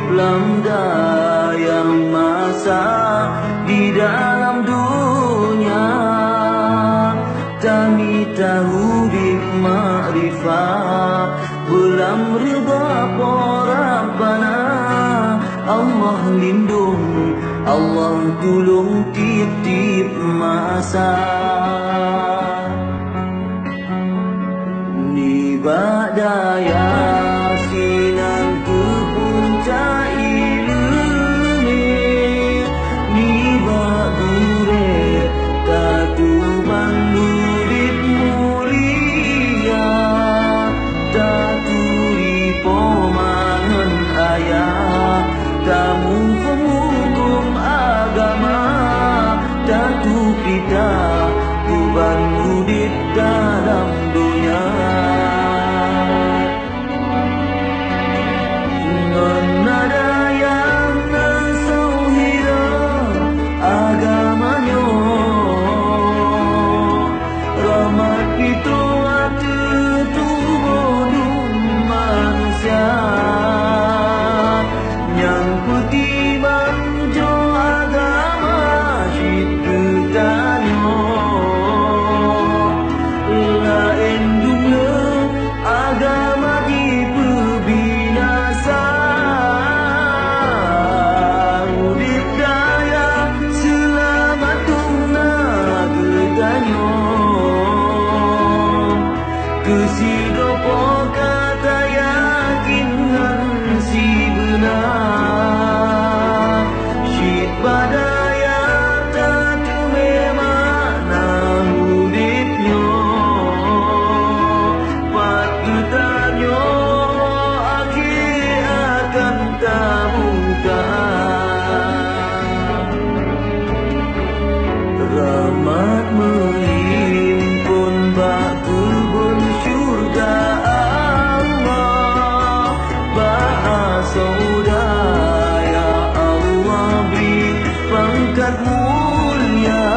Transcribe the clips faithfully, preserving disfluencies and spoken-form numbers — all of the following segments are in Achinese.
Lam dayah masa di dalam dunia, tamita udép makrifat, beulam ridha Po Rabbana. Allah lindong, Allah tulông tiep-tiep masa. Nibak dayah sinan keu puncak ileumèe, nibak gurèe tatuban udép mulia, taturi po ma ngon ayah, tamuphom hukôm agama, tatupeue tatuban udép dalam donya. Ngon na dayah ngon soe hireuen agama nyoe, rahmat fitrah ateueh tuboh dum manusia. Nyang peutimang jo agama cit geutanyoe. Laén dum lé agama jipeubinasa. Udép dayah seulamat dum na geutanyoe. Keu sidroe po ka tayakén ngon sibeuna, cit bak dayah tateumé makna udép nyoe. Pat geutanyoe akhé akan tabuka. Rahmat meuhimpon bak keubon syurga Allah. Bak asoe dayah Allah bri pangkat mulia.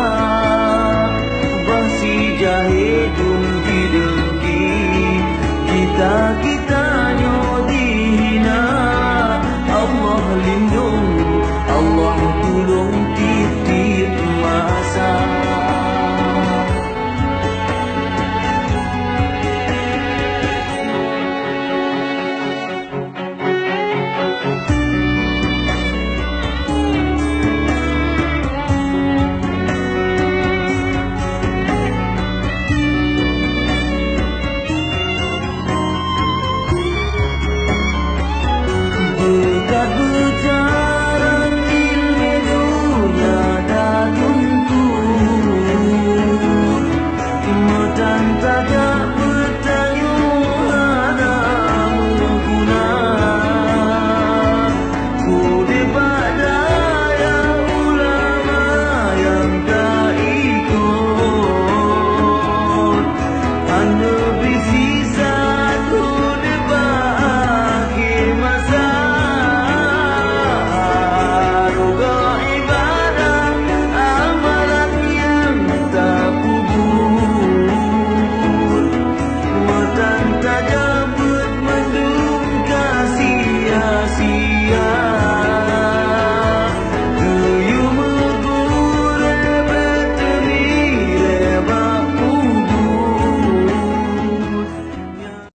Bah sijahé dum jidengki, kita-kita nyoe jihina. Allah lindong, Allah tulông tiep-tiep masa.